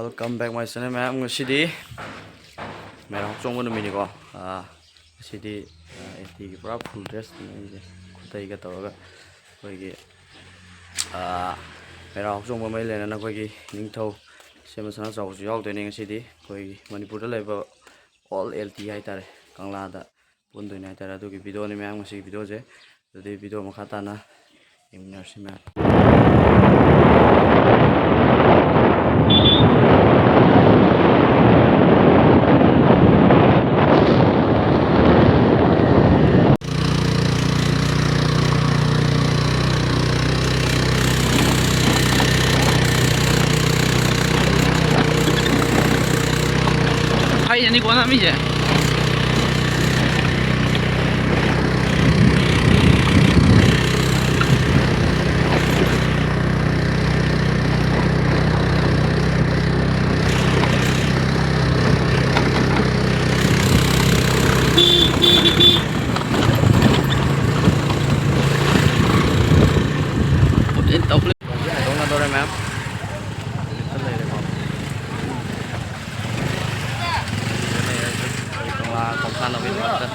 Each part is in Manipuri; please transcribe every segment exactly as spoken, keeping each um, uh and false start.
Welcome back my channel, ꯃꯌꯥꯝ꯫ ꯉꯁꯤꯗꯤ ꯃꯦꯔꯥ ꯍꯧꯆꯣꯡꯕ ꯅꯨꯃꯤꯠꯅꯤꯀꯣ꯫ ꯑꯥ, ꯉꯁꯤꯗꯤ, ꯑꯥ, ꯑꯦꯜ ꯇꯤꯒꯤ ꯄꯨꯔꯥ full dress ꯅꯤ ꯑꯩꯁꯦ, ꯈꯨꯗꯩꯒ ꯇꯧꯔꯒ ꯑꯩꯈꯣꯏꯒꯤ, ꯑꯥ, ꯃꯦꯔꯥ ꯍꯧꯆꯣꯡꯕ ꯃꯔꯤ ꯂꯩꯅꯅ ꯑꯩꯈꯣꯏꯒꯤ ꯅꯤꯡꯊꯧ ꯁꯦꯝꯕ ꯁꯅꯥ ꯆꯥꯎꯕꯁꯨ ꯌꯥꯎꯗꯣꯏꯅꯦ ꯉꯁꯤꯗꯤ꯫ ꯑꯩꯈꯣꯏꯒꯤ ꯃꯅꯤꯄꯨꯔꯗ ꯂꯩꯕ all ꯑꯦꯜ ꯇꯤ ꯍꯥꯏꯇꯥꯔꯦ, ꯀꯪꯂꯥꯗ ꯄꯨꯟꯗꯣꯏꯅꯦ ꯍꯥꯏꯇꯥꯔꯦ꯫ ꯑꯗꯨꯒꯤ video ꯅꯤ ꯃꯌꯥꯝ, ꯉꯁꯤꯒꯤ video ꯁꯦ꯫ ꯑꯗꯨꯗꯤ video ꯃꯈꯥ ꯇꯥꯅ ꯌꯦꯡꯃꯤꯟꯅꯔꯁꯤ ꯃꯌꯥꯝ꯫ ꯐꯩꯅꯅꯤꯀꯣ ꯅꯝꯃꯤꯁꯦ꯫ ꯍꯥꯏꯗꯣꯛꯅꯗꯧꯔꯦ ꯃꯌꯥꯝ꯫ ꯂꯤꯐꯇ ꯂꯩꯔꯦꯀꯣ꯫ ꯂꯤꯐꯇ ꯂꯩꯔꯦ ꯍꯧꯖꯤꯛ꯫ ꯑꯩ ꯀꯪꯂꯥ ꯈꯣꯡꯁꯥꯟꯅꯕꯒꯤ ꯃꯔꯛꯇ꯫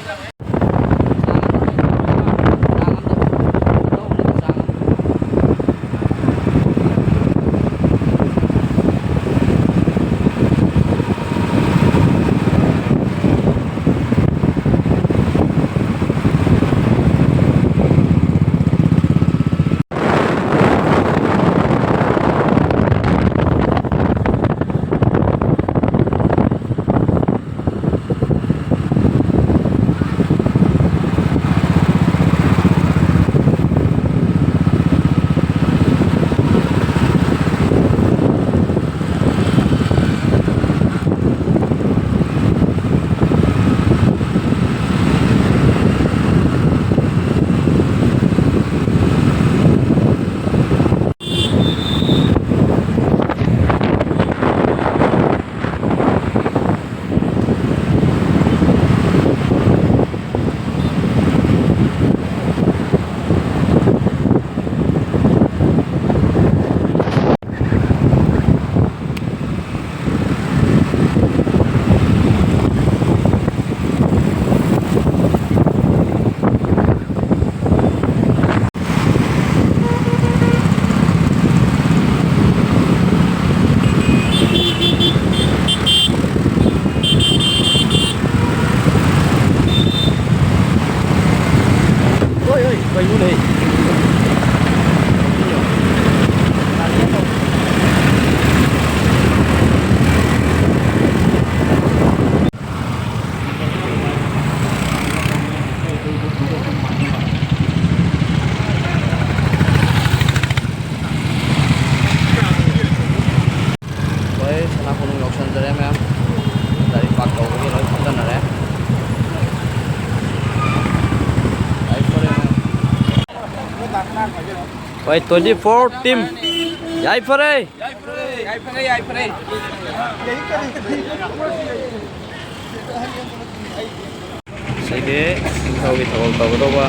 ꯍꯣꯏ, twenty four team꯫ ꯌꯥꯏꯐꯔꯦ꯫ ꯌꯥꯏꯐꯔꯦ, ꯌꯥꯏꯐꯔꯦ, ꯌꯥꯏꯐꯔꯦ꯫ ꯉꯁꯤꯒꯤ ꯅꯤꯡꯊꯧꯒꯤ ꯊꯧꯒꯜ ꯇꯧꯒꯗꯧꯕ꯫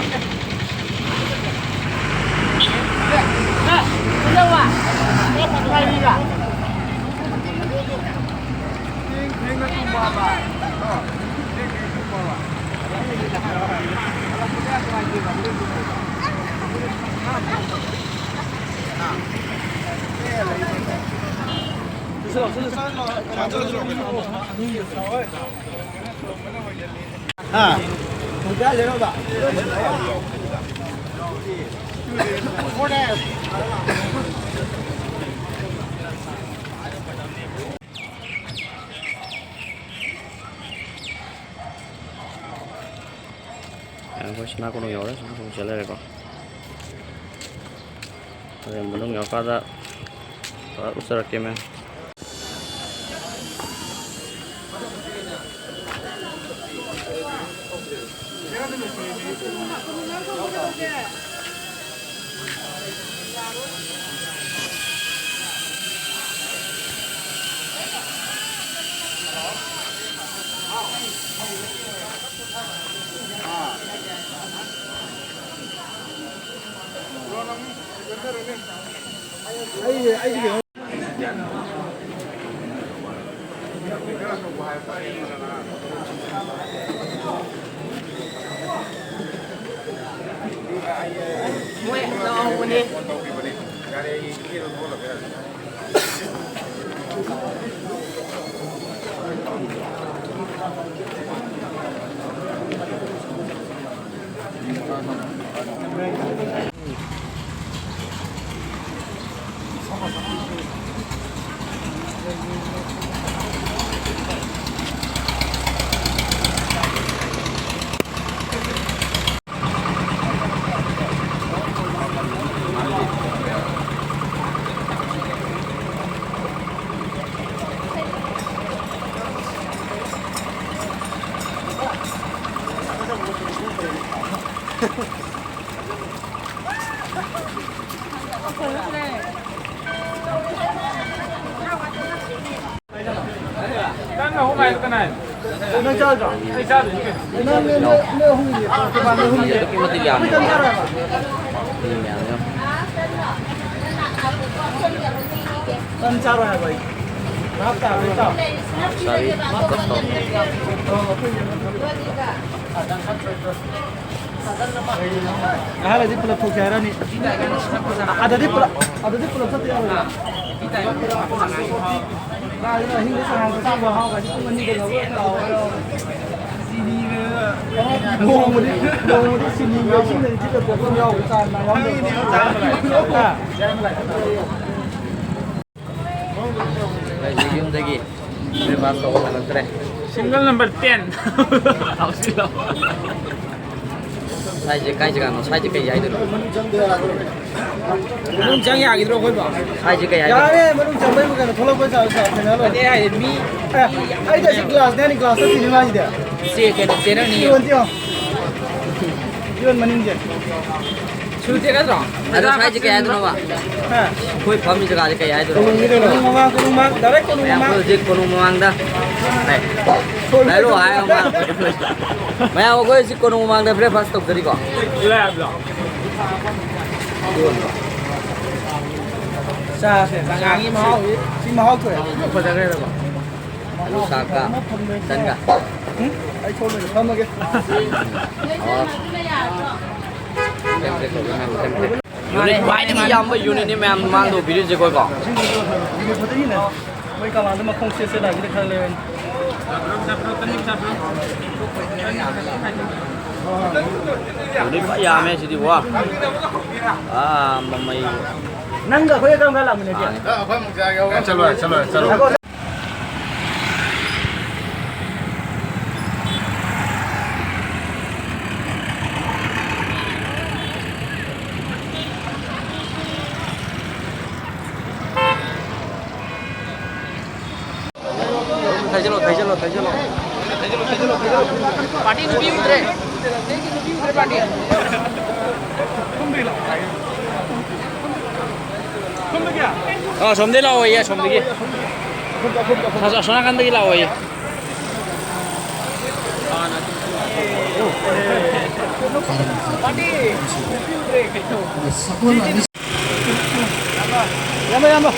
ꯑꯩꯈꯣꯏ ꯁꯅꯥ ꯀꯣꯅꯨꯡ ꯌꯧꯔꯦ, ꯁꯅꯥ ꯀꯣꯅꯨꯡ ꯆꯦꯜ ꯂꯩꯔꯦꯀꯣ꯫ ꯑꯗꯩ ꯃꯅꯨꯡ ꯌꯧꯔꯀꯥꯟꯗ ꯐꯖꯅ ꯎꯠꯆꯔꯛꯀꯦ, ꯃꯦꯝ꯫ ꯅꯪ ꯆꯥꯗ꯭ꯔꯣ? ꯑꯩ ꯆꯥꯗ꯭ꯔꯤ ꯀꯩꯅꯣ꯫ ꯅꯪ ꯅꯣꯏ, ꯅꯣꯏ, ꯅꯣꯏ ꯑꯍꯨꯝꯒꯤꯗꯤ ꯇꯣꯉꯥꯟ ꯇꯣꯉꯥꯟ ꯅꯣꯏ ꯑꯍꯨꯝꯒꯤꯗꯤ꯫ ꯑꯗꯨꯛꯀꯤ ꯃꯇꯤꯛ ꯌꯥꯝꯃꯦ꯫ ꯅꯪ ꯆꯥꯔꯣꯏ ꯍꯥꯏꯕ? ꯃꯤ ꯃꯌꯥꯝꯗꯣ꯫ ꯅꯪ ꯆꯥꯔꯣꯏ ꯍꯥꯏꯕ ꯑꯩ꯫ ꯚꯥꯞ ꯇꯥꯔꯣꯏ ꯏꯇꯥꯎ꯫ ꯆꯥꯕꯤ꯫ ꯑꯍꯜꯂꯗꯤ ꯄꯨꯂꯞ ꯊꯣꯛꯁꯦ ꯍꯥꯏꯔꯅꯤ꯫ ꯑꯗꯗꯤ ꯄꯨꯂꯞ, ꯑꯗꯗꯤ ꯄꯨꯂꯞ ꯆꯠꯇ ꯌꯥꯔꯣꯏ꯫ ꯀꯥꯏꯗꯩꯅꯣ ꯑꯍꯤꯡꯗ ꯁꯥꯟꯅꯕ ꯆꯥꯕ ꯍꯥꯎ ꯀꯥꯏꯗꯤ ꯄꯨꯡ ꯑꯅꯤꯗ ꯂꯧꯔ ꯂꯥꯛꯑꯣ꯫ ꯅꯣꯡꯃꯗꯤ, ꯅꯣꯡꯃꯗꯤ ꯆꯤꯅꯤꯒ ꯏꯁꯤꯡꯒ ꯊꯤꯠꯂ ꯄꯣꯠ ꯑꯃ ꯌꯥꯎꯕ ꯆꯥ ꯌꯥꯎꯗꯕ꯫ ꯍꯥ? ꯑꯩꯁꯦ ꯌꯨꯝꯗꯒꯤ breakfast ꯇꯧꯕ ꯍꯜꯂꯛꯇ꯭ꯔꯦ꯫ Single number ten꯫ ꯍꯥꯎꯁꯤꯜꯂꯣ꯫ ꯁ꯭ꯋꯥꯏꯁꯦ ꯀꯥꯏ ꯖꯒꯥꯅꯣ? ꯁ꯭ꯋꯥꯏꯁꯦ ꯀꯩ ꯍꯥꯏꯗꯣꯏꯅꯣ? ꯃꯅꯨꯡ ꯆꯪ ꯌꯥꯈꯤꯗ꯭ꯔꯣ ꯑꯩꯈꯣꯏꯕꯣ? ꯁ꯭ꯋꯥꯏꯁꯦ ꯀꯩ ꯍꯥꯏꯗꯣꯏꯅꯣ? ꯌꯥꯔꯦ, ꯃꯅꯨꯡ ꯆꯪꯕꯩꯕꯨ ꯀꯩꯅꯣ, ꯊꯣꯛꯂꯛꯄꯩ ꯆꯥ-, ꯆꯥ-, ꯀꯩꯅꯣ ꯂꯣꯏꯔꯦ꯫ ꯅꯠꯇꯦ, ꯑꯩ ꯍꯥꯏꯗꯤ ꯃꯤ, ꯑꯦ, ꯃꯤ ꯑꯩꯗꯤ ꯑꯁꯤ glass ꯅꯦ, ꯑꯩꯅ glass ꯇ ꯊꯤꯜꯂꯤ ꯃꯥꯁꯤꯗꯤ꯫ ꯆꯦ-, ꯀꯩꯅꯣ, ꯆꯦꯅꯔꯅꯤ꯫ ꯌꯣꯟ, ꯌꯣꯟ꯫ ꯌꯣꯟ ꯃꯅꯤꯡꯁꯦ꯫ ꯁꯨꯇꯤ ꯅꯠꯇ꯭ꯔꯣ? ꯑꯗꯣ ꯁ꯭ꯋꯥꯏꯁꯦ ꯀꯩ ꯍꯥꯏꯗꯣꯏꯅꯣꯕ? ꯍꯥ? ꯑꯩꯈꯣꯏ ꯐꯝꯃꯤ ꯖꯒꯥꯁꯦ ꯀꯩ ꯍꯥꯏꯗꯣꯏꯅꯣ? ꯀꯣꯅꯨꯡꯅꯤ ꯀꯩꯅꯣ꯫ ꯀꯣꯅꯨꯡ ꯃꯃꯥꯡ, ꯀꯣꯅꯨꯡ ꯃꯃꯥꯡ, direct ꯀꯣꯅꯨꯡ ꯃꯌꯥꯝ ꯃꯃꯥꯡ꯫ ꯑꯩꯈꯣꯏ ꯍꯧꯖꯤꯛ ꯀꯣꯅꯨꯡ ꯃꯃꯥꯡꯗ꯫ ꯍꯥꯏ꯫ ꯁꯣꯏꯕ ꯍꯥꯏꯔꯣ, ꯍꯥꯏꯔꯣ, ꯃꯌꯥꯝ꯫ ꯃꯌꯥꯝ ꯑꯩꯈꯣꯏ ꯍꯧꯖꯤꯛ ꯀꯣꯅꯨꯡ ꯃꯃꯥꯡꯗ breakfast ꯇꯧꯖꯔꯤꯀꯣ꯫ ꯆꯥꯁꯦ, ꯆꯉꯥꯡꯒꯤ ꯃꯍꯥꯎꯁꯤ꯫ ꯁꯤ ꯃꯍꯥꯎ ꯊꯣꯛꯑꯦ꯫ ꯐꯖꯈ꯭ꯔꯦꯗꯀꯣ꯫ ꯑꯂꯨ ꯁꯥꯛꯀ ꯇꯟꯒ꯫ ꯎꯝ? ꯑꯩ ꯁꯣꯝꯗ ꯐꯝꯃꯒꯦ꯫ ꯑꯣ꯫ Unit ꯈ꯭ꯋꯥꯏꯗꯒꯤ ꯌꯥꯝꯕ unit ꯅꯤ ꯃꯌꯥꯝ ꯃꯃꯥꯡꯗ ꯎꯕꯤꯔꯤꯁꯦ ꯑꯩꯈꯣꯏꯀꯣ꯫ ꯃꯣꯏ ꯀꯃꯥꯟꯗ ꯃꯈꯣꯡ ꯁꯦꯠ ꯁꯦꯠ ꯂꯥꯛꯏꯁꯤꯗ ꯈꯔ ꯂꯩꯔꯅꯤ꯫ Unit ꯐꯖ ꯌꯥꯝꯃꯦ ꯁꯤꯗꯤ, ꯋꯥ꯫ ꯑꯥ, ꯃꯃꯩ꯫ ꯅꯪꯒ ꯑꯩꯈꯣꯏꯒ ꯀꯔꯝ ꯀꯥꯟ ꯂꯥꯛꯃꯤꯟꯅꯒꯦ? ꯆꯠꯂꯣ, ꯆꯠꯂꯣ, ꯆꯠꯂꯣ꯫ ꯊꯩꯖꯜꯂꯣ, ꯊꯩꯖꯜꯂꯣ, ꯊꯩꯖꯜꯂꯣ꯫ Party ꯅꯨꯄꯤ ꯎꯗ꯭ꯔꯦ꯫ ꯅꯨꯄꯤ ꯎꯗ꯭ꯔꯦ party꯫ ꯑ, ꯑꯁꯣꯝꯗꯒꯤ ꯂꯥꯛꯑꯣꯌꯦ, ꯑꯁꯣꯝꯗꯒꯤ꯫ ꯑꯁꯣꯝ ꯅꯥꯀꯟꯗꯒꯤ ꯂꯥꯛꯑꯣꯌꯦ꯫ ꯌꯥꯝꯕ, ꯌꯥꯝꯕ꯫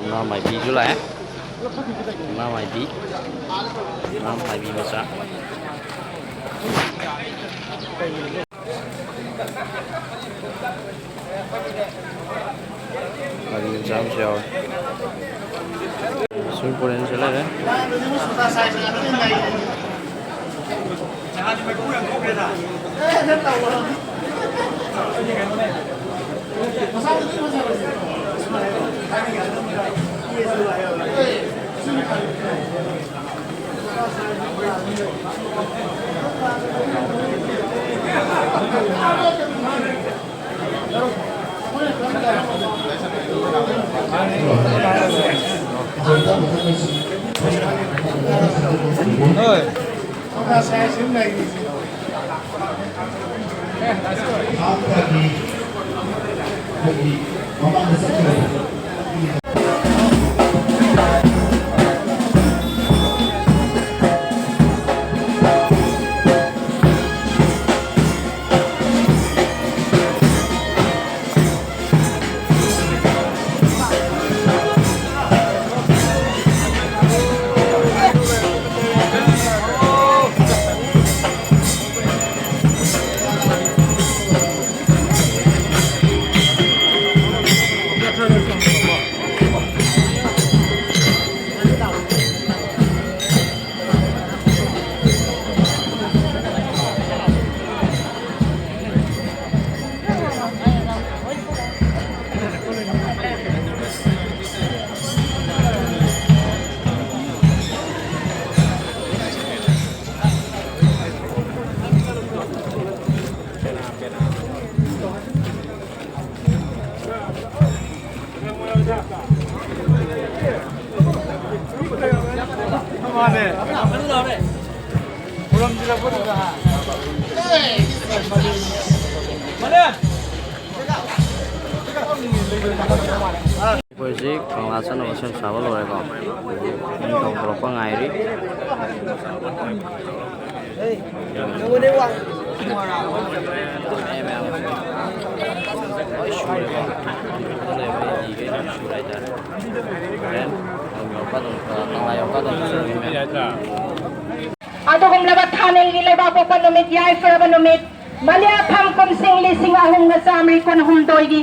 ꯉꯥ ꯃꯥꯏꯕꯤꯁꯨ ꯂꯥꯛꯑꯦ꯫ ꯉꯥ ꯃꯥꯏꯕꯤ꯫ ꯉꯥ ꯃꯥꯏꯕꯤ ꯃꯆꯥ꯫ ꯃꯥꯏꯕꯤ ꯃꯆꯥ ꯑꯃꯁꯨ ꯌꯥꯎꯔꯦ꯫ ꯁ꯭ꯋꯤꯃꯤꯡ ꯄꯨꯜ ꯑꯅꯤꯁꯨ ꯂꯩꯔꯦ꯫ ꯑꯩꯈꯣꯏ ꯍꯧꯖꯤꯛ ꯀꯪꯂꯥ ꯆꯠꯅꯕ ꯁꯦꯝ ꯁꯥꯕ ꯂꯣꯏꯔꯦꯀꯣ꯫ ꯅꯤꯡꯊꯧ ꯊꯣꯛꯂꯛꯄ ꯉꯥꯏꯔꯤ꯫ ꯂꯣꯏ ꯁꯨꯔꯦꯀꯣ꯫ ꯁꯨꯔꯦ ꯍꯥꯏꯇꯥꯔꯦ꯫ ꯍꯣꯔꯦꯟ ꯌꯧꯔꯀꯥꯟꯗ, ꯀꯪꯂꯥ ꯌꯧꯔꯀꯥꯟꯗ ꯁꯨꯔꯦ꯫ ꯑꯗꯨꯒꯨꯝꯂꯕ ꯊꯥꯅꯤꯜꯒꯤ ꯂꯩꯕꯥꯛꯄꯣꯛꯄ ꯅꯨꯃꯤꯠ, ꯌꯥꯏꯐꯔꯕ ꯅꯨꯃꯤꯠ, ꯃꯂꯤꯌꯥꯐꯝ ꯀꯨꯝꯁꯤꯡ ꯂꯤꯁꯤꯡ ꯑꯍꯨꯝꯒ ꯆꯥꯃꯔꯤ ꯀꯨꯟꯍꯨꯝꯗꯣꯏꯒꯤ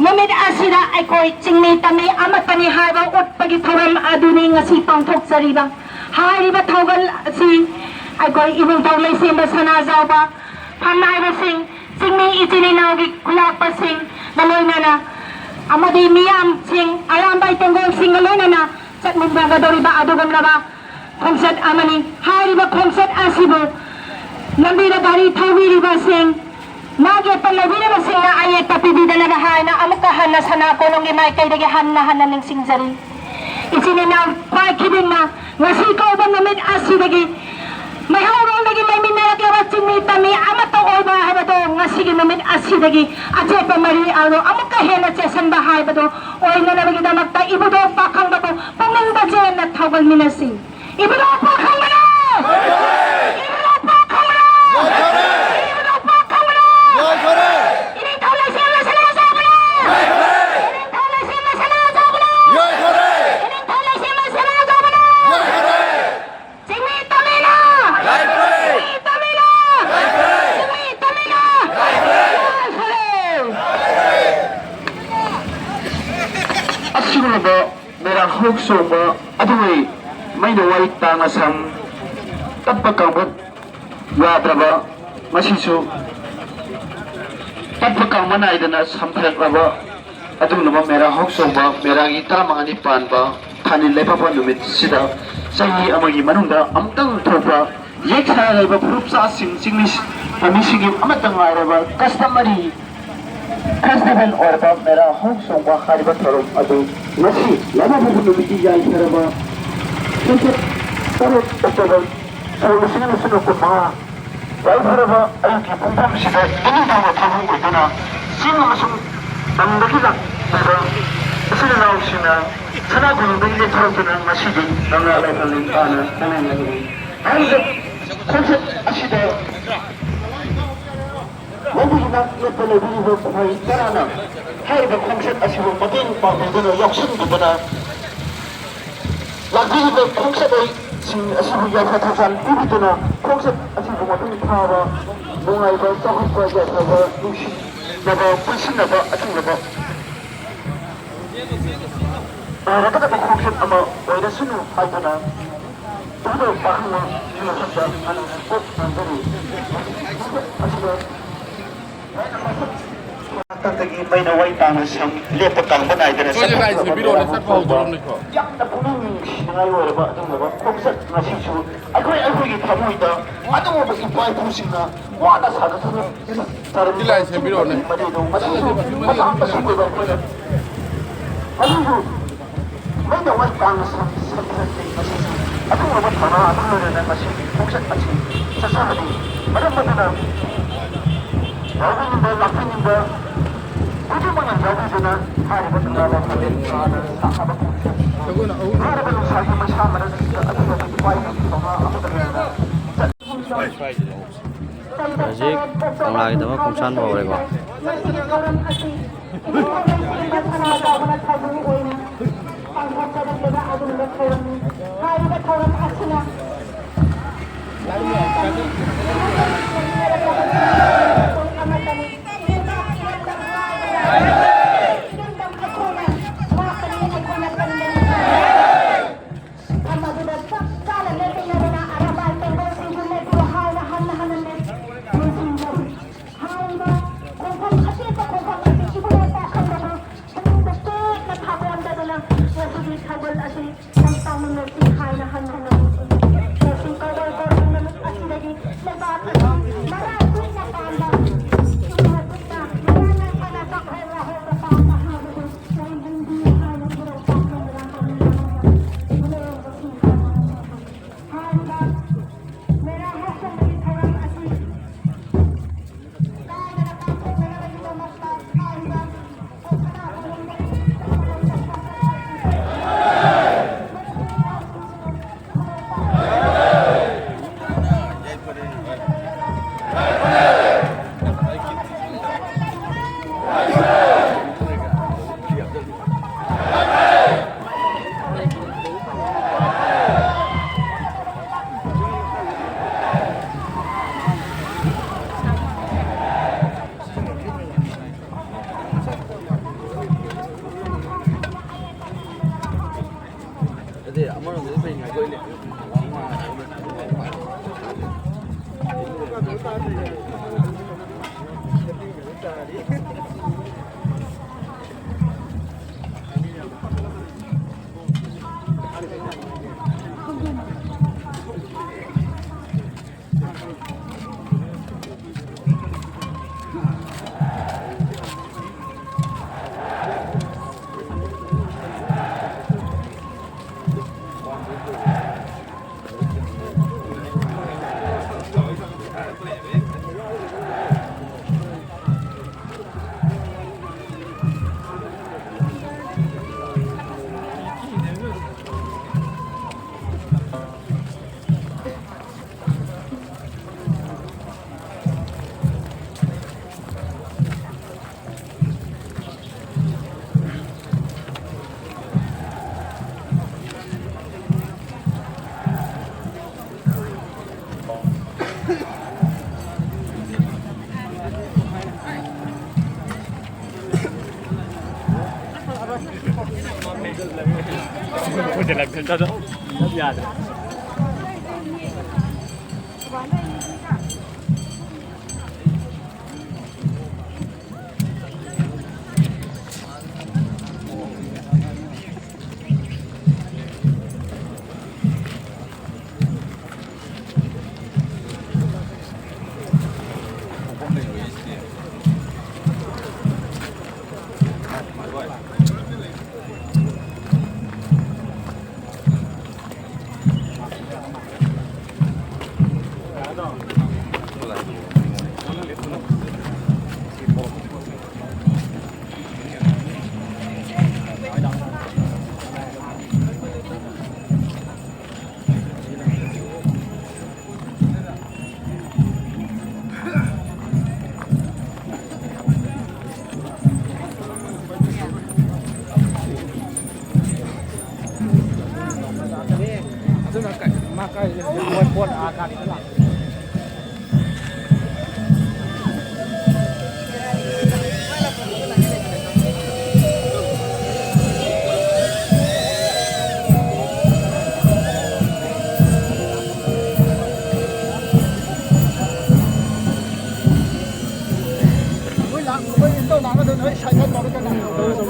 ꯅꯨꯃꯤꯠ ꯑꯁꯤꯗ ꯑꯩꯈꯣꯏ ꯆꯤꯡꯃꯤ ꯇꯝꯃꯤ ꯑꯃꯠꯇꯅꯤ ꯍꯥꯏꯕ ꯎꯠꯄꯒꯤ ꯊꯧꯔꯝ ꯑꯗꯨꯅꯤ ꯉꯁꯤ ꯄꯥꯡꯊꯣꯛꯆꯔꯤꯕ꯫ ꯍꯥꯏꯔꯤꯕ ꯊꯧꯒꯜ ꯑꯁꯤ ꯑꯩꯈꯣꯏ ꯏꯕꯨꯡꯊꯧ ꯂꯩꯁꯦꯝꯕ ꯁꯅꯥꯖꯥꯎꯕ, ꯐꯝꯅꯥꯏꯕꯁꯤꯡ, ꯆꯤꯡꯃꯤ ꯏꯆꯤꯟ ꯏꯅꯥꯎꯒꯤ ꯈꯨꯂꯥꯛꯄꯁꯤꯡꯒ ꯂꯣꯏꯅꯅ ꯑꯃꯗꯤ ꯃꯤꯌꯥꯝꯁꯤꯡ, ꯑꯔꯥꯝꯕꯥꯏ ꯇꯦꯡꯒꯣꯜꯁꯤꯡꯒ ꯂꯣꯏꯅꯅ ꯆꯠꯃꯤꯟꯅꯒꯗꯧꯔꯤꯕ ꯑꯗꯨꯒꯨꯝꯂꯕ ꯈꯣꯡꯆꯠ ꯑꯃꯅꯤ꯫ ꯍꯥꯏꯔꯤꯕ ꯈꯣꯡꯆꯠ ꯑꯁꯤꯕꯨ ꯂꯝꯕꯤꯗ ꯒꯥꯔꯤ ꯊꯧꯕꯤꯔꯤꯕꯁꯤꯡ, ꯃꯥꯒꯤ ꯑꯄꯟ ꯂꯧꯕꯤꯔꯕꯁꯤꯡꯅ ꯑꯌꯦꯠꯄ ꯄꯤꯕꯤꯗꯅꯕ ꯍꯥꯏꯅ ꯑꯃꯨꯛꯀ ꯍꯟꯅ ꯁꯅꯥ ꯀꯣꯂꯨꯡꯒꯤ ꯃꯥꯏꯀꯩꯗꯒꯤ ꯍꯟꯅ ꯍꯟꯅ ꯅꯤꯡꯁꯤꯡꯖꯔꯤ꯫ ꯏꯆꯤꯟ ꯏꯅꯥꯎ ꯈ꯭ꯋꯥꯏ ꯈꯤꯗꯤꯡꯅ ꯉꯁꯤ ꯀꯧꯕ ꯅꯨꯃꯤꯠ ꯑꯁꯤꯗꯒꯤ ꯃꯩꯍꯧꯔꯣꯜꯗꯒꯤ ꯂꯩꯃꯤꯟꯅꯔꯛꯂꯕ ꯆꯤꯡꯃꯤ ꯇꯝꯃꯤ ꯑꯃꯠꯇ ꯑꯣꯏꯕ ꯍꯥꯏꯕꯗꯣ ꯉꯁꯤꯒꯤ ꯅꯨꯃꯤꯠ ꯑꯁꯤꯗꯒꯤ ꯑꯆꯦꯠꯄ ꯃꯔꯤ ꯑꯗꯨ ꯑꯃꯨꯛꯀ ꯍꯦꯟꯅ ꯆꯦꯠꯁꯤꯟꯕ ꯍꯥꯏꯕꯗꯨ ꯑꯣꯏꯅꯅꯕꯒꯤꯗꯃꯛꯇ ꯏꯕꯨꯙꯧ ꯄꯥꯈꯪꯕꯕꯨ ꯄꯨꯛꯅꯤꯡ ꯇꯥꯖꯦꯟꯅ ꯊꯧꯒꯜꯃꯤꯟꯅꯁꯤ꯫ ꯏꯕꯨꯙꯧ ꯄꯥꯈꯪꯕꯅ! ꯏꯕꯨꯙꯧ ꯄꯥꯈꯪꯕꯅ! ꯏꯕꯨꯙꯧ ꯄꯥꯈꯪꯕꯅ! ꯏꯅꯤꯡꯊꯧ ꯂꯩꯁꯦꯝꯕ ꯁꯅꯥꯖꯥꯎꯕꯅ! ꯏꯅꯤꯡꯊꯧ ꯂꯩꯁꯦꯝꯕ ꯁꯅꯥꯖꯥꯎꯕꯅ! ꯏꯅꯤꯡꯊꯧ ꯂꯩꯁꯦꯝꯕ ꯁꯅꯥꯖꯥꯎꯕꯅ! ꯆꯤꯡꯃꯤ ꯇꯝꯃꯤꯅ! ꯆꯤꯡꯃꯤ ꯇꯝꯃꯤꯅ! ꯆꯤꯡꯃꯤ ꯇꯝꯃꯤꯅ! ꯂꯥꯏ ꯈꯨꯔꯨꯝ! ꯑꯁꯤꯒꯨꯝꯂꯕ ꯃꯦꯔꯥ ꯍꯧ ꯆꯣꯡꯕ ꯑꯗꯨꯒꯤ ꯃꯩꯅ ꯋꯥꯔꯤ ꯇꯥꯡꯅ ꯁꯝ ꯇꯠꯄ ꯀꯥꯡꯕꯨ ꯌꯥꯗ꯭ꯔꯕ, ꯃꯁꯤꯁꯨ ꯇꯠꯄ ꯀꯥꯡꯕ ꯅꯥꯏꯗꯅ ꯁꯝꯊꯔꯛꯂꯕ ꯑꯗꯨꯒꯨꯝꯂꯕ ꯃꯦꯔꯥ ꯍꯧ ꯆꯣꯡꯕ ꯃꯦꯔꯥꯒꯤ ꯇꯔꯥꯃꯉꯥꯅꯤ ꯄꯥꯟꯕ ꯊꯥꯅꯤꯜ ꯂꯩꯄꯥꯛꯄ ꯅꯨꯃꯤꯠꯁꯤꯗ ꯆꯍꯤ ꯑꯃꯒꯤ ꯃꯅꯨꯡꯗ ꯑꯃꯨꯛꯇꯪ ꯊꯣꯛꯄ ꯌꯦꯛ ꯁꯥ ꯂꯩꯕ ꯐꯨꯔꯨꯞ ꯆꯥꯁꯤꯡ ꯆꯤꯡꯃꯤ ꯄꯥꯝꯃꯤꯁꯤꯡꯒꯤ ꯑꯃꯠꯇ ꯉꯥꯏꯔꯕ customary festival ꯑꯣꯏꯔꯕ ꯃꯦꯔꯥ ꯍꯧ ꯆꯣꯡꯕ ꯍꯥꯏꯔꯤꯕ ꯊꯧꯔꯝ ꯑꯗꯨ ꯉꯁꯤ ꯂꯩꯕꯥꯛꯄꯣꯛꯄ ꯅꯨꯃꯤꯠꯀꯤ ꯌꯥꯏꯐꯔꯕ ꯇꯔꯦꯠ ꯑꯣꯛꯇꯣꯕꯔ ꯁꯣꯛ ꯂꯤꯁꯤꯡ ꯑꯅꯤ ꯁꯨꯞꯅ ꯀꯨꯟꯃꯉꯥ꯫ ꯌꯥꯏꯐꯔꯕ ꯑꯌꯨꯛꯀꯤ ꯄꯨꯡꯐꯝꯁꯤꯗ ꯏꯅꯤꯡꯊꯧꯒ ꯊꯧꯕꯨ ꯑꯣꯏꯗꯨꯅ ꯆꯤꯡ ꯑꯃꯁꯨꯡ ꯇꯝꯗꯒꯤ ꯂꯥꯛꯄ ꯏꯆꯤꯜ ꯏꯅꯥꯎꯁꯤꯡꯅ ꯁꯅꯥ ꯀꯣꯅꯨꯡꯗꯒꯤ ꯂꯦꯞꯊꯣꯔꯛꯇꯨꯅ ꯉꯁꯤꯗꯤ ꯀꯪꯂꯥ ꯂꯥꯏꯐꯝꯂꯦꯟ ꯇꯥꯟꯅ ꯂꯥꯏꯅꯤꯡꯂꯤ꯫ ꯍꯥꯏꯔꯤꯕ ꯈꯣꯡꯆꯠ ꯑꯁꯤꯗ ꯂꯧꯕꯒꯤ ꯅꯥꯛ ꯌꯦꯠꯇ ꯂꯩꯕꯤꯔꯤꯕ ꯈ꯭ꯋꯥꯏ ꯇꯔꯥꯅ ꯍꯥꯏꯔꯤꯕ ꯈꯣꯡꯆꯠ ꯑꯁꯤꯕꯨ ꯃꯇꯦꯡ ꯄꯥꯡꯕꯤꯗꯨꯅ ꯌꯥꯎꯁꯤꯟꯕꯤꯗꯨꯅ ꯂꯥꯛꯄꯤꯔꯤꯕ ꯈꯣꯡꯆꯠꯂꯣꯏꯁꯤꯡ ꯑꯁꯤꯕꯨ ꯌꯥꯏꯐ ꯊꯧꯖꯥꯜ ꯄꯤꯕꯤꯗꯨꯅ ꯈꯣꯡꯆꯠ ꯑꯁꯤꯕꯨ ꯃꯄꯨꯡ ꯐꯥꯕ ꯅꯨꯡꯉꯥꯏꯕ ꯆꯥꯎꯈꯠꯄ ꯌꯥꯏꯐꯕ ꯅꯨꯡꯁꯤꯅꯕ ꯄꯨꯟꯁꯤꯟꯅꯕ ꯑꯆꯨꯝꯂꯕ ꯅꯨꯡꯉꯥꯏꯔꯒꯗꯕ ꯈꯣꯡꯆꯠ ꯑꯃ ꯑꯣꯏꯔꯁꯅꯨ ꯍꯥꯏꯗꯨꯅ ꯇꯨꯡꯗ ꯄꯥꯈꯪꯕ ꯃꯤꯑꯣꯏꯁꯤꯡꯗ ꯑꯅꯧꯕ ꯄꯣꯠ ꯇꯝꯖꯔꯤ꯫ ꯃꯁꯤꯗ ꯃꯇꯝꯗꯒꯤ ꯃꯩꯅ ꯋꯥꯏ ꯇꯥꯅ ꯁꯝ ꯂꯦꯞꯄ ꯇꯥꯡꯕ ꯅꯥꯏꯗꯅ ꯑꯩꯈꯣꯏꯁꯦ ꯂꯥꯏ ꯆꯠꯊꯈ꯭ꯔꯕ ꯁꯦꯝꯕꯤꯔꯛꯑꯣꯅꯦ, ꯃꯌꯥꯝ ꯆꯠꯄ ꯍꯧꯗꯣꯔꯝꯅꯤꯀꯣ꯫ ꯌꯥꯝꯅ ꯄꯨꯛꯅꯤꯡ ꯅꯨꯡꯁꯤꯅꯤꯡꯉꯥꯏ ꯑꯣꯏꯔꯕ ꯑꯗꯨꯒꯨꯝꯂꯕ ꯈꯣꯡꯆꯠ ꯉꯁꯤꯁꯨ ꯑꯩꯈꯣꯏ ꯑꯩꯈꯣꯏꯒꯤ ꯊꯃꯣꯏꯗ ꯑꯗꯨꯒꯨꯝꯂꯕ ꯏꯄꯥ ꯏꯄꯨꯁꯤꯡꯅ ꯋꯥꯅ ꯁꯥꯒꯠꯆꯕ ꯁꯤ ꯂꯥꯏ ꯁꯦꯝꯕꯤꯔꯛꯑꯣꯅꯦ꯫ ꯃꯗꯨꯗꯣ ꯃꯁꯤꯁꯨ ꯃꯇꯥꯡ ꯑꯁꯤꯗ ꯑꯩꯈꯣꯏꯅ ꯃꯗꯨꯁꯨ ꯃꯩꯅ ꯋꯥꯏ ꯇꯥꯡꯅ ꯁꯝ-, ꯁꯝꯖꯟꯗꯦ꯫ ꯃꯁꯤꯁꯨ ꯑꯗꯨꯒꯨꯝꯂꯕ ꯊꯧꯔꯥꯡ ꯑꯗꯨ ꯂꯣꯏꯅꯅ ꯉꯁꯤꯒꯤ ꯈꯣꯡꯆꯠ ꯑꯁꯤ ꯆꯠꯆꯕꯅꯤ꯫ ꯃꯔꯝ ꯑꯗꯨꯅ ꯌꯥꯎꯕꯤꯅꯤꯡꯕ, ꯂꯥꯛꯄꯤꯅꯤꯡꯕ ꯈꯨꯗꯤꯡꯃꯛꯅ ꯌꯥꯎꯕꯤꯗꯨꯅ ꯍꯥꯏꯔꯤꯕ ꯀꯪꯂꯥ ꯂꯥꯏꯐꯝꯂꯦꯟ ꯇꯥꯟꯅ ꯁꯥꯟꯅꯕ ꯈꯣꯡꯆꯠ ꯍꯥꯏꯔꯤꯕ ꯅꯨꯡꯁꯥꯒꯤ ꯃꯩꯁꯥ ꯃꯔꯛꯁꯤꯗ ꯑꯗꯨꯒꯨꯝꯂꯕ ꯏꯄꯥ ꯏꯄꯨꯒꯤ ꯊꯧꯅꯥ ꯑꯃꯒ ꯂꯣꯏꯅꯅ ꯍꯧꯖꯤꯛ ꯀꯪꯂꯥꯒꯤꯗꯃꯛ ꯈꯣꯡꯁꯥꯟꯕ ꯍꯧꯔꯦꯀꯣ꯫ ꯃꯁꯤꯒꯤ ꯊꯧꯔꯝ ꯑꯁꯤ ꯏꯕꯨꯡꯉꯣ ꯂꯩꯁꯦꯝꯕ ꯁꯅꯥꯖꯥꯎꯕꯅ ꯊꯧꯕꯨ ꯑꯣꯏꯅ ꯄꯥꯡꯊꯣꯛꯆꯔꯛꯂꯤꯕ ꯑꯗꯨꯒꯨꯝꯕ ꯊꯧꯔꯝꯅꯤ꯫ ꯍꯥꯏꯔꯤꯕ ꯊꯧꯔꯝ ꯑꯁꯤꯅ ꯑꯃꯠꯇꯅꯤ꯫ ꯏꯔꯝꯗꯝ ꯑꯩꯈꯣꯏꯅ ꯉꯥꯛꯄꯅꯤ, ꯑꯩꯈꯣꯏꯅ ꯀꯟꯕꯅꯤ꯫ ꯃꯐꯝ ꯑꯗꯨꯗ ꯆꯞ ꯆꯥꯅ ꯂꯦꯞꯃꯤꯟꯅꯗꯨꯅ ꯑꯔꯥꯕꯥꯏ ꯇꯦꯡꯒꯣꯜꯁꯤꯡꯁꯨ ꯂꯦꯞꯄꯤꯌꯨ ꯍꯥꯏꯅ ꯍꯟꯅ ꯍꯟꯅ ꯅꯤꯡꯁꯤꯡꯖꯔꯤ꯫ ꯍꯥꯏꯔꯤꯕ ꯈꯣꯡꯐꯝ ꯑꯇꯦꯛꯄ ꯈꯣꯡꯐꯝ ꯑꯁꯤ ꯏꯕꯨꯡꯉꯣ ꯄꯥꯈꯪꯕꯕꯨ ꯄꯨꯛꯅꯤꯡꯗ ꯆꯦꯠꯅ ꯊꯥꯒꯣꯟꯖꯗꯨꯅ ꯉꯁꯤꯒꯤ ꯊꯧꯒꯜ ꯑꯁꯤ ꯄꯥꯡꯊꯣꯛꯃꯤꯟꯅꯁꯤ ꯍꯥꯏꯅ ꯍꯟꯅ ꯍꯟꯅ ꯅꯤꯡꯁꯤꯡꯖꯔꯤ꯫ ꯉꯁꯤ ꯀꯧꯕ꯭ꯔꯨ ꯀꯧꯕ꯭ꯔꯨ ꯅꯨꯃꯤꯠ ꯑꯁꯤꯗꯒꯤ ꯂꯩꯕꯥꯛ ꯑꯁꯤ ꯃꯔꯥ ꯀꯨꯞꯅ ꯄꯥꯟꯕ ꯏꯕꯨꯡꯉꯣ ꯄꯨꯟꯅ ꯃꯔꯥ ꯌꯥꯏꯐꯅ ꯆꯥꯛꯈꯣꯡ ꯋꯥꯍꯣꯡ ꯌꯥꯗ꯭ꯔꯦ꯫ ꯑꯗꯨꯅ ꯀꯩ-, ꯃꯥ ꯀꯥꯏꯗ ꯂꯩ? ꯃꯣꯏ ꯄꯣꯠ ꯑꯥ ꯒꯥꯔꯤꯗ ꯂꯥꯛꯄ꯫ ꯅꯣꯏ ꯂꯥꯛ-, ꯅꯣꯏ ꯏꯟꯗꯧ ꯂꯥꯛꯅꯗꯣꯏ ꯅꯣꯏ ꯁꯥꯏꯀꯜ ꯇꯧꯔꯒ ꯂꯥꯛꯅꯕꯗꯣ꯫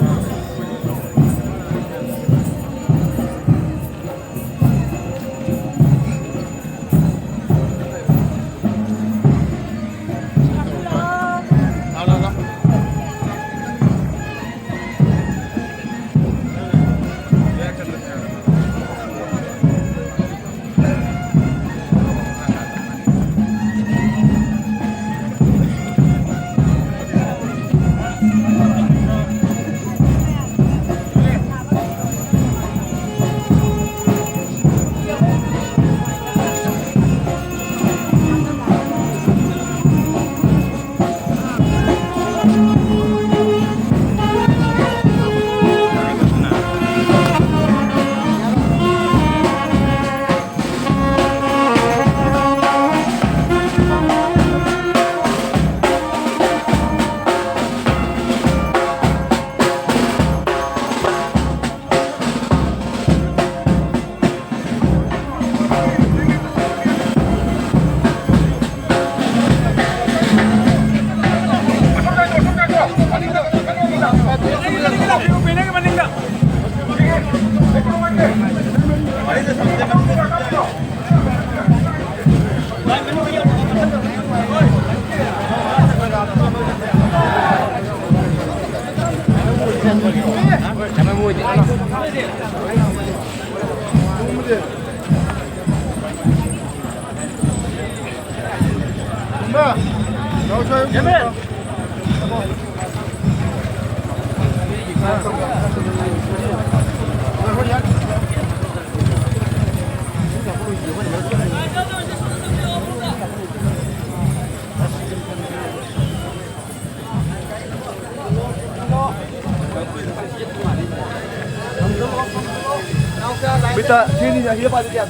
Bita, sini ya, dia pada dia.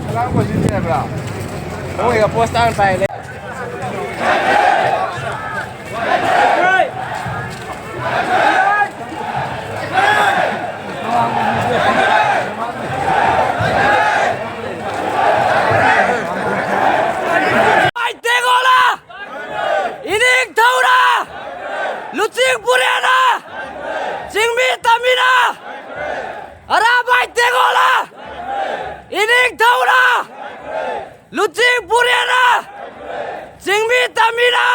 ꯑꯉꯥꯡꯕꯁꯤꯗꯤ ꯍꯥꯏꯕ꯭ꯔꯥ? ꯃꯣꯏꯒ ꯄꯣꯁ ꯇꯥꯅ ꯄꯥꯏ ꯂꯩ꯫ ꯃꯥꯏ ꯇꯦꯡꯒꯣꯂꯥ! ꯏꯅꯤꯡꯊꯧꯅ! ꯂꯨꯆꯤꯡ ꯄꯨꯔꯦꯟꯅ! ꯆꯤꯡꯃꯤ ꯇꯝꯃꯤꯅ! ꯑꯔꯥꯕꯥꯏ ꯇꯦꯡꯒꯣꯂꯥ! ꯏꯅꯤꯡꯊꯧꯅ! ꯂꯨꯆꯤꯡ ꯄꯨꯔꯦꯟꯅ! ꯆꯤꯡꯃꯤ ꯇꯝꯃꯤꯅ!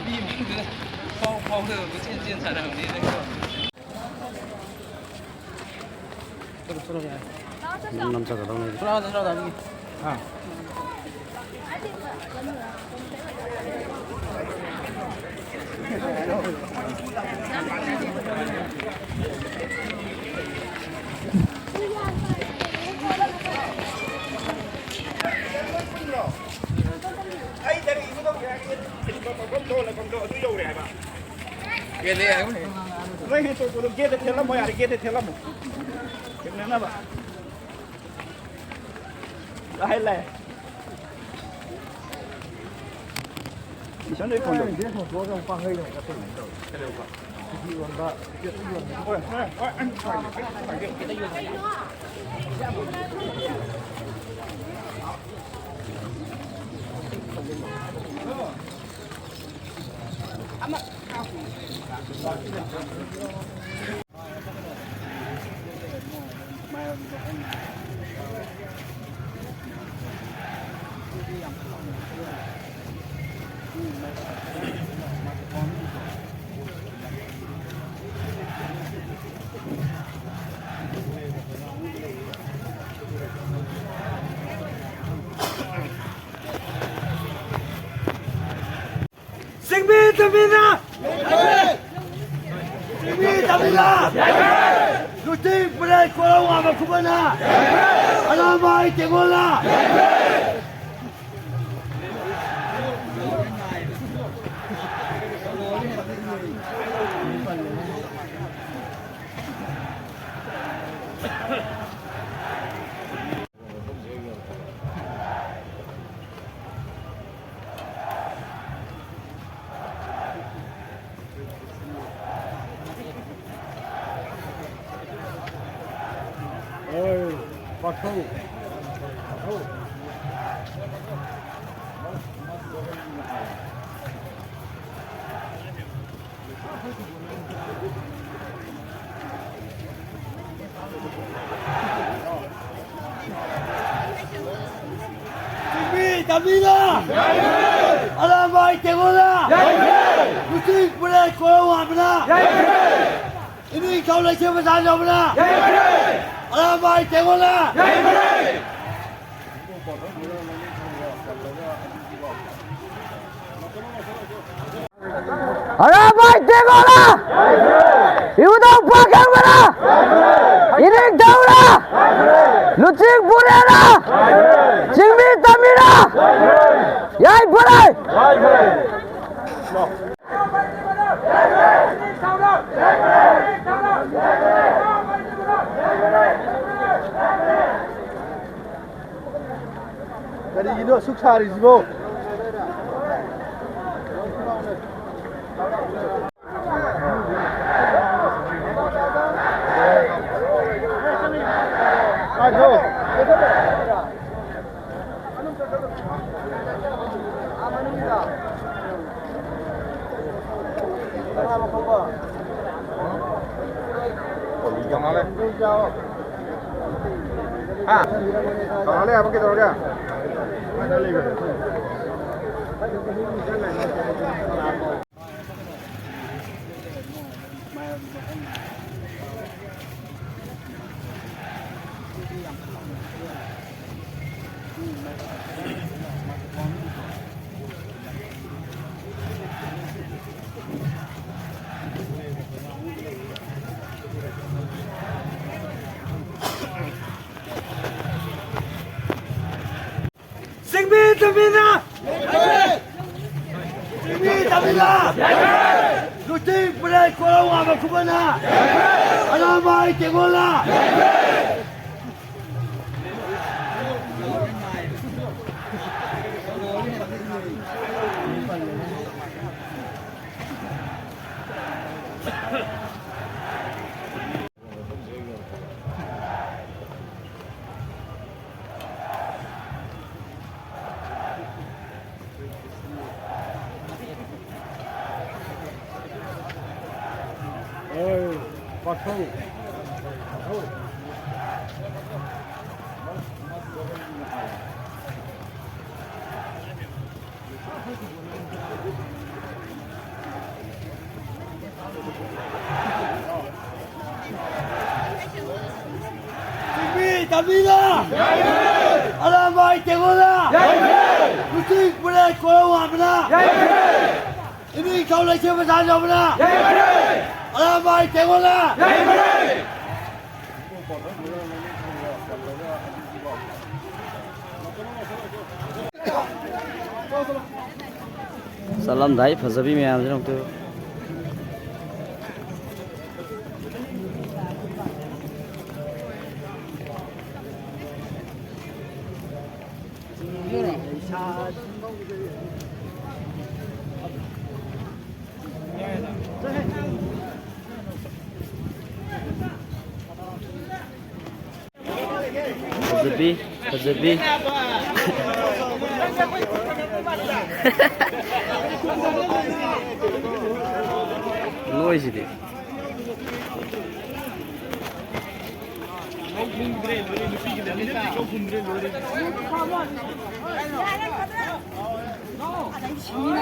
ꯃꯤ ꯃꯥꯡꯗꯨꯗ ꯐꯥꯎ ꯐꯥꯎꯗꯕ ꯀꯣꯏꯆꯦꯟ ꯆꯦꯟ ꯁꯥꯟꯅꯕꯅꯤ ꯅꯪ꯫ ꯆꯠꯂꯣ, ꯆꯠꯂꯣ, ꯌꯥꯔꯦ꯫ ꯅꯝ ꯅꯝꯖꯒꯗꯧꯅꯦ꯫ ꯑꯩ ꯗꯥꯏꯔꯦꯛ ꯏꯒꯗꯧꯒꯦ ꯍꯥꯏꯔꯒꯦ꯫ ꯃꯐꯝꯗꯣ, ꯂꯩꯐꯝꯗꯣ ꯑꯗꯨ ꯌꯧꯔꯦ ꯍꯥꯏꯕ꯫ ꯅꯣꯏ ꯍꯦꯟꯇꯣꯛꯄꯗꯣ ꯒꯦꯠꯇ ꯊꯦꯠꯂꯝꯃꯣ ꯌꯥꯔꯦ, ꯒꯦꯠꯇ ꯊꯦꯠꯂꯝꯃꯣ꯫ ꯊꯦꯡꯅꯅꯕ꯫ ꯂꯥꯛꯑꯦ, ꯂꯥꯛꯑꯦ꯫ ꯏꯁꯟꯗꯩ ꯐꯣꯟ ꯇꯧ꯫ ꯍꯣꯏ, ꯍꯣꯏ, ꯍꯣꯏ, ꯑꯩ ꯄꯥꯏꯒꯦ, ꯑꯩ ꯄꯥꯏꯒꯦ꯫ ꯆꯤꯡꯃꯤ ꯇꯝꯃꯤꯟꯅ! ꯆꯤꯡꯃꯤ ꯇꯝꯃꯤꯟꯅ! ꯂꯨꯆꯤꯡ ꯄꯨꯔꯦꯜ ꯀꯣꯔꯧꯉꯥꯟꯕ ꯈꯨꯃꯟꯅ! ꯑꯔꯥꯝꯕꯥꯏ ꯇꯦꯡꯒꯣꯜꯅ! ꯆꯤꯡꯃꯤ ꯇꯝꯃꯤꯟꯅ! ꯑꯔꯥꯝꯕꯥꯏ ꯇꯦꯡꯒꯣꯜꯅ! ꯂꯨꯆꯤꯡ ꯄꯨꯔꯦꯜ ꯀꯣꯔꯧꯉꯥꯟꯕꯅ! ꯏꯅꯤꯡꯊꯧ ꯂꯩꯁꯦꯝꯕ ꯁꯍꯥ ꯖꯥꯎꯕꯅ! ꯑꯔꯥꯕꯥꯏ ꯇꯦꯡꯒꯣꯜꯂꯥ! ꯑꯔꯥꯕꯥꯏ ꯇꯦꯡꯒꯣꯜꯂꯥ! ꯏꯕꯨꯙꯧ ꯄꯥꯛꯈꯪꯕꯔꯥ! ꯏꯅꯤꯡꯊꯧꯔꯥ! ꯂꯨꯆꯤꯡ ꯄꯨꯔꯦꯜꯂꯥ! ꯆꯤꯡꯃꯤ ꯇꯝꯃꯤꯔꯥ! ꯌꯥꯏꯐꯔꯦ! ꯀꯔꯤꯒꯤꯅꯣ ꯑꯁꯨꯛ ꯁꯥꯔꯤꯁꯤꯕꯣ? ꯍꯥ? ꯀꯃꯥꯟ ꯂꯩ ꯍꯥꯏꯕ ꯀꯩꯗꯧꯔꯒꯦ? ꯆꯤꯡꯃꯤ ꯇꯝꯃꯤꯅ! ꯆꯤꯡꯃꯤ ꯇꯝꯃꯤꯅ! ꯂꯨꯆꯤꯡ ꯄꯨꯔꯦꯜ ꯀꯣꯔꯧ ꯉꯥꯟꯕ ꯈꯨꯕꯟꯅ! ꯑꯔꯥꯕꯥꯏ ꯇꯦꯡꯒꯣꯜꯂꯥ! ꯂꯝꯕꯤꯗ! ꯑꯔꯥꯝꯕꯥꯏ ꯇꯦꯡꯒꯣꯜꯗ! ꯅꯨꯄꯤ ꯄꯨꯔꯦꯜ ꯀꯣꯔꯧ ꯉꯥꯟꯕꯅ! ꯏꯅꯤꯡꯊꯧ ꯂꯩꯁꯦꯝꯕ ꯁꯥꯖꯧꯕꯅ! ꯑꯔꯥꯝꯕꯥꯏ ꯇꯦꯡꯒꯣꯜꯗ! ꯆꯠꯂꯝꯗꯥꯏ ꯐꯖꯕꯤ ꯃꯌꯥꯝꯁꯤꯅ ꯑꯃꯨꯛꯇ꯫ ꯐꯖꯕꯤ, ꯐꯖꯕꯤ꯫ ꯅꯣꯏꯁꯤꯗꯤ꯫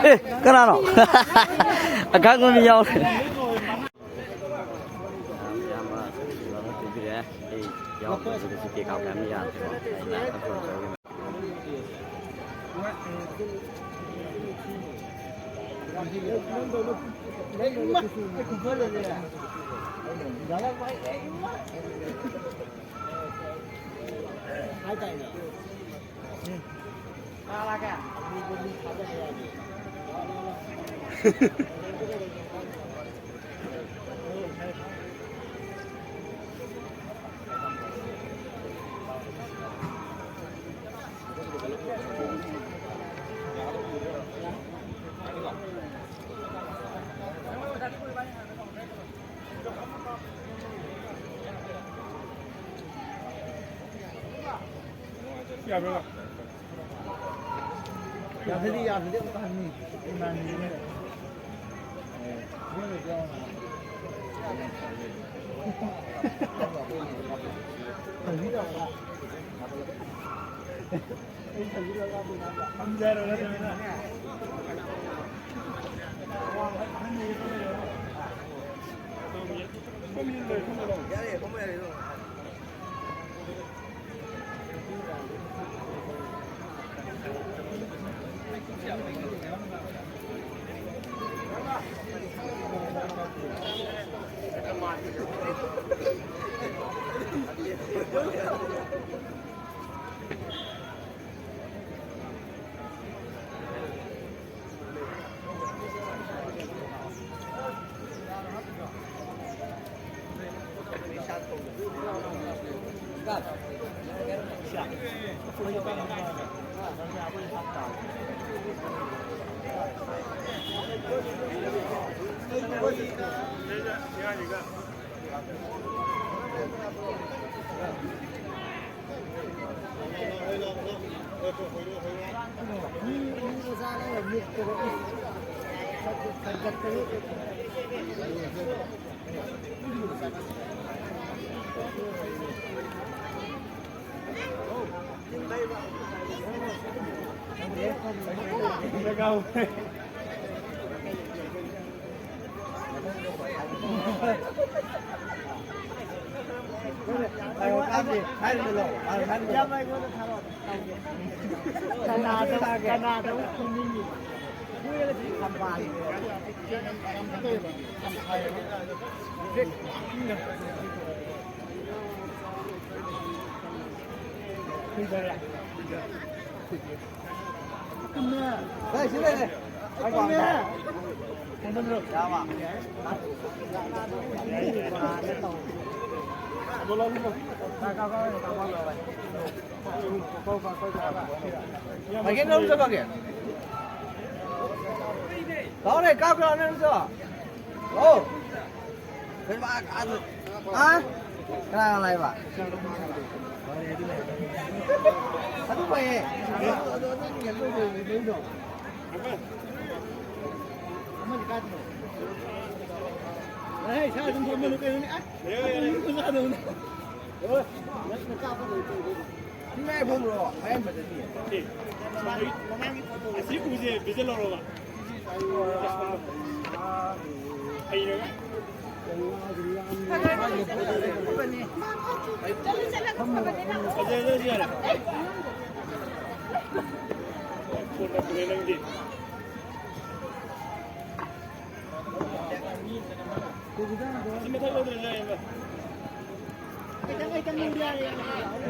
ꯑꯦ, ꯀꯅꯥꯅꯣ? ꯑꯈꯪꯕ ꯃꯤ ꯌꯥꯎꯔꯦ꯫ ꯏꯌꯥꯝꯕ ꯄꯤꯕꯤꯔꯛꯑꯦ꯫ ꯑꯩ ꯌꯥꯎꯗꯕꯁꯤꯗꯁꯨ ꯀꯦꯛ ꯀꯥꯞꯄ ꯌꯥꯝ ꯌꯥꯗ꯭ꯔꯦ꯫ ꯌꯥꯗ꯭ꯔꯗꯤ, ꯌꯥꯗ꯭ꯔꯗꯤ ꯑꯃꯨꯛꯀ ꯍꯟꯅꯤ꯫ ꯏꯃꯥꯟꯅꯕꯤꯅꯦ꯫ ꯌꯥꯔꯦ, ꯐꯝꯕ ꯌꯥꯔꯦ ꯑꯗꯨꯝ꯫ ꯀꯅꯥꯗ ꯀꯅꯥꯗ ꯈꯨꯝꯅꯤꯡꯉꯤ? ꯄꯥꯀꯦꯠ ꯂꯧꯔꯨ ꯆꯠꯄꯒꯦ꯫ ꯂꯥꯎꯅꯦ, ꯀꯥꯞꯈ꯭ꯔꯣ ꯅꯪꯁꯨ꯫ ꯑꯣ꯫ ꯀꯩꯅꯣ, ꯑꯥ, ꯑꯥ꯫ ꯍꯥ? ꯀꯅꯥ ꯀꯅꯥ ꯂꯥꯛꯏꯕ? ꯑꯗꯨ ꯐꯩꯌꯦ꯫ ꯑꯃꯗꯤ ꯀꯥꯏꯗꯅꯣ? ꯑꯦ, ꯏꯁꯥ ꯑꯗꯨꯝ ꯐꯝꯃ ꯂꯣꯏꯔꯦ꯫ ꯑꯁ, ꯌꯥꯔꯦ, ꯌꯥꯔꯦ꯫ ꯅꯪ ꯀꯥꯞꯄ ꯂꯣꯏ ꯇꯧꯗꯣꯏꯅꯤ꯫ ꯁꯤ ꯃꯌꯥꯏ ꯐꯝꯈ꯭ꯔꯣ, ꯃꯌꯥꯏ ꯐꯝꯗꯗꯤ꯫ ꯑꯦ, ꯃꯃꯥꯡꯒꯤ, ꯃꯃꯥꯡꯒꯤ ꯐꯣꯇꯣ꯫ ꯑꯁꯤ ꯎꯁꯦ ꯚꯤꯖꯟ ꯂꯧꯔꯕ? ꯍꯩꯔꯒ꯫ ꯐꯖꯩ, ꯐꯖꯩ, ꯌꯥꯔꯦ꯫ ꯐꯣꯟ ꯇꯧꯔꯛꯄꯅꯦ ꯅꯪꯗꯤ꯫ ꯁꯤ ꯃꯊꯛ ꯂꯧꯗ꯭ꯔꯁꯨ ꯌꯥꯏꯌꯦꯕ꯫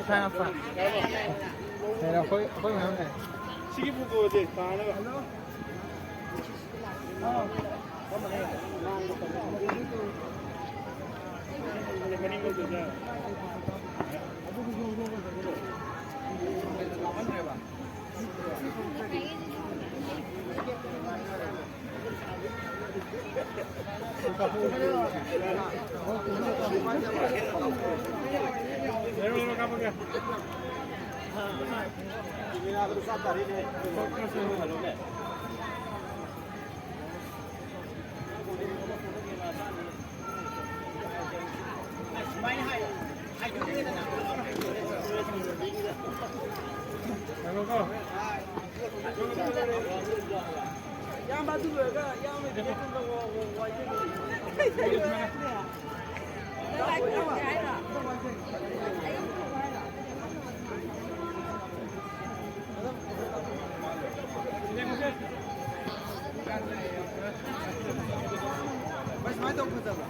ꯏꯁꯥꯅ ꯐ-, ꯀꯩꯅꯣ, ꯑꯩꯈꯣꯏ, ꯑꯩꯈꯣꯏ ꯃꯌꯥꯝ ꯂꯩ꯫ ꯁꯤꯒꯤ ꯐꯣꯇꯣꯁꯦ ꯇꯥꯅꯕ꯫ ꯃꯅꯤꯡ ꯂꯧꯗ꯭ꯔꯁꯨ ꯌꯥꯏ꯫ ꯏꯌꯥꯝꯕ, ꯑꯗꯨ ꯂꯣꯏꯔꯒ ꯏꯌꯥꯝꯕ ꯋꯥꯏꯖꯒꯦ꯫ ꯁꯨꯃꯥꯏꯅ ꯇꯧ ꯐꯖꯕ꯫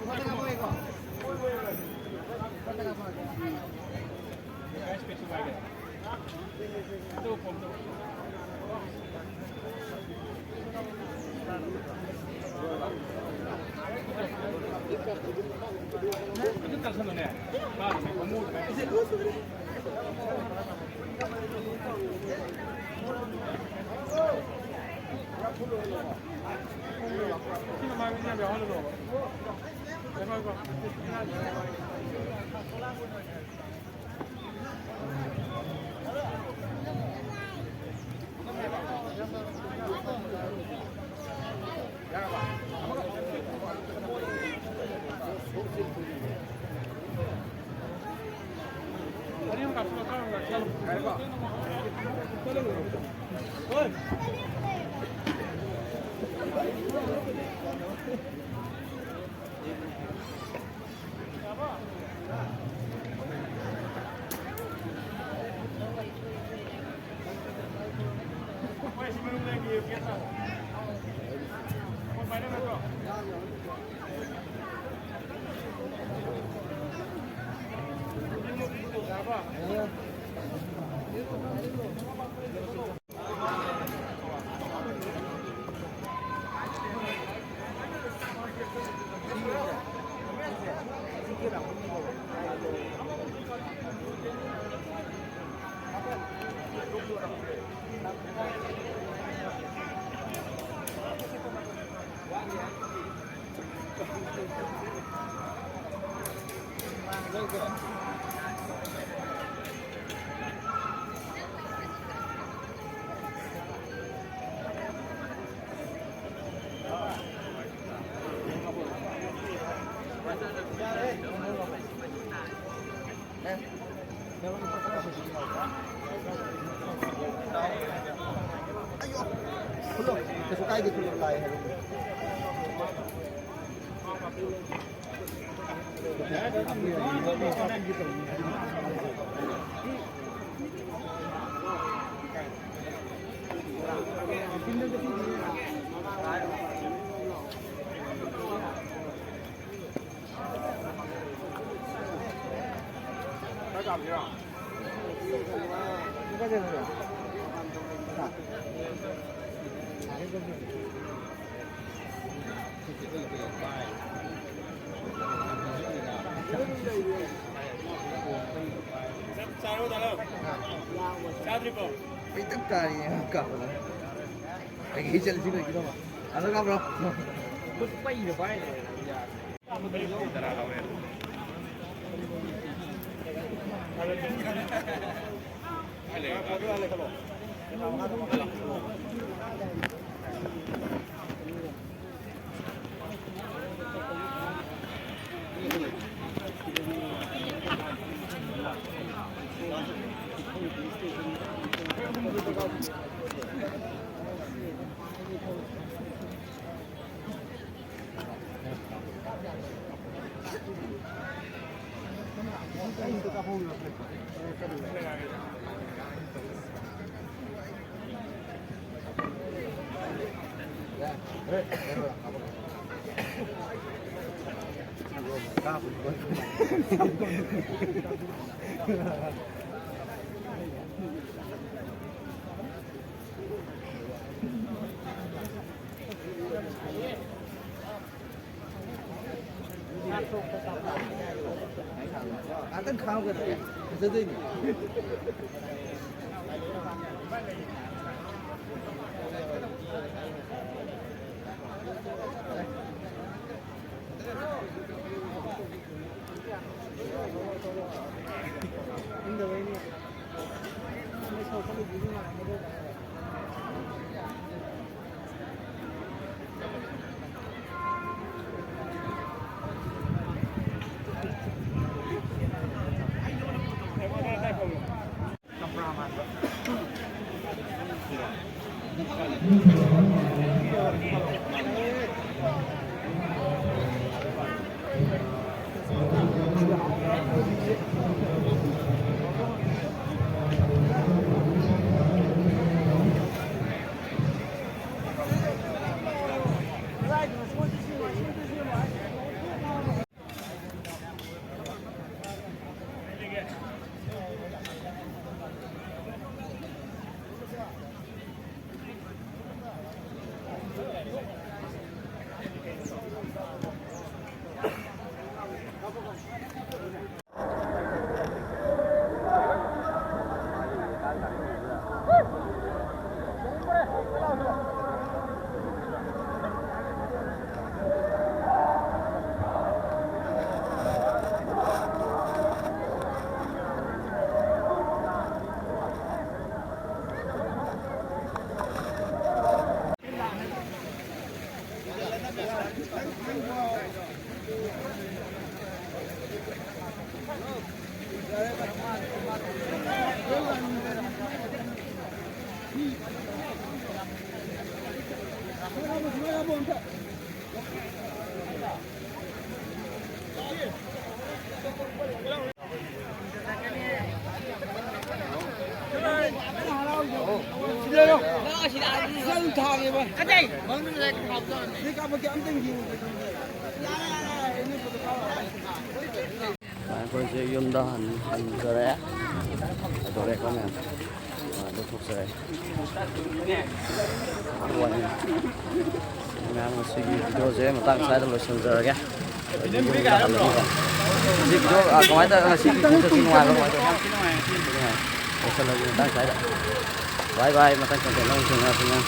ꯀꯩꯁꯨ ꯀꯥꯏꯗꯦ, ꯈꯨꯂꯣ ꯂꯥꯛꯑꯦ ꯍꯥꯏꯕ꯫ ꯆꯥꯛ ꯆꯥꯔꯕꯣ, ꯗꯥ ꯂꯧ? ꯆꯥꯗ꯭ꯔꯤꯕꯣ? ꯑꯩ ꯇꯞ ꯇꯥꯔꯤ, ꯀꯥꯞꯄꯗ꯫ ꯑꯩꯒꯤ ꯆꯠꯂꯁꯤ ꯂꯣꯏꯈꯤꯗꯧꯕ꯫ ꯑꯗꯣ ꯀꯥꯞꯄ꯭ꯔꯣ? ꯈꯨꯠ ꯄꯩꯔ ꯄꯥꯏꯔꯦ꯫ ꯉꯥꯛꯇꯪ ꯈꯥꯡꯉꯒ ꯐꯖꯗꯣꯏꯅꯤ꯫ ꯌꯨꯝꯗ ꯍꯟ-, ꯍꯟꯖꯔꯦ꯫ ꯀꯩꯗꯧꯔꯦꯀꯣ ꯃꯌꯥꯝ? ꯑꯥ, ꯑꯗꯨ ꯊꯣꯛꯆꯔꯦ꯫ ꯋꯥꯅꯤ꯫ ꯃꯌꯥꯝ, ꯉꯁꯤꯒꯤ ꯚꯤꯗꯤꯑꯣꯁꯦ ꯃꯇꯥꯡ ꯁ꯭ꯋꯥꯏꯗ ꯂꯣꯏꯁꯤꯟꯖꯔꯒꯦ꯫ ꯉꯁꯤ ꯚꯤꯗꯤꯑꯣ, ꯑꯥ, ꯀꯃꯥꯏꯅ ꯇꯧꯔꯦ? ꯉꯁꯤꯒꯤ ꯈꯣꯡꯆꯠꯁꯤ ꯅꯨꯡꯉꯥꯏꯕ꯭ꯔꯥ? ꯀꯃꯥꯏꯅ ꯇꯧꯔꯦ? ꯅꯨꯡꯉꯥꯏ꯫ ꯂꯣꯏꯁꯤꯜꯂꯁꯤ ꯃꯇꯥꯡ ꯁ꯭ꯋꯥꯏꯗ꯫ ꯕꯥꯏ ꯕꯥꯏ꯫ ꯃꯊꯪ ꯀꯟꯇꯦꯟꯗ ꯑꯃꯨꯛ ꯊꯦꯡꯅꯔꯁꯤ ꯃꯌꯥꯝ꯫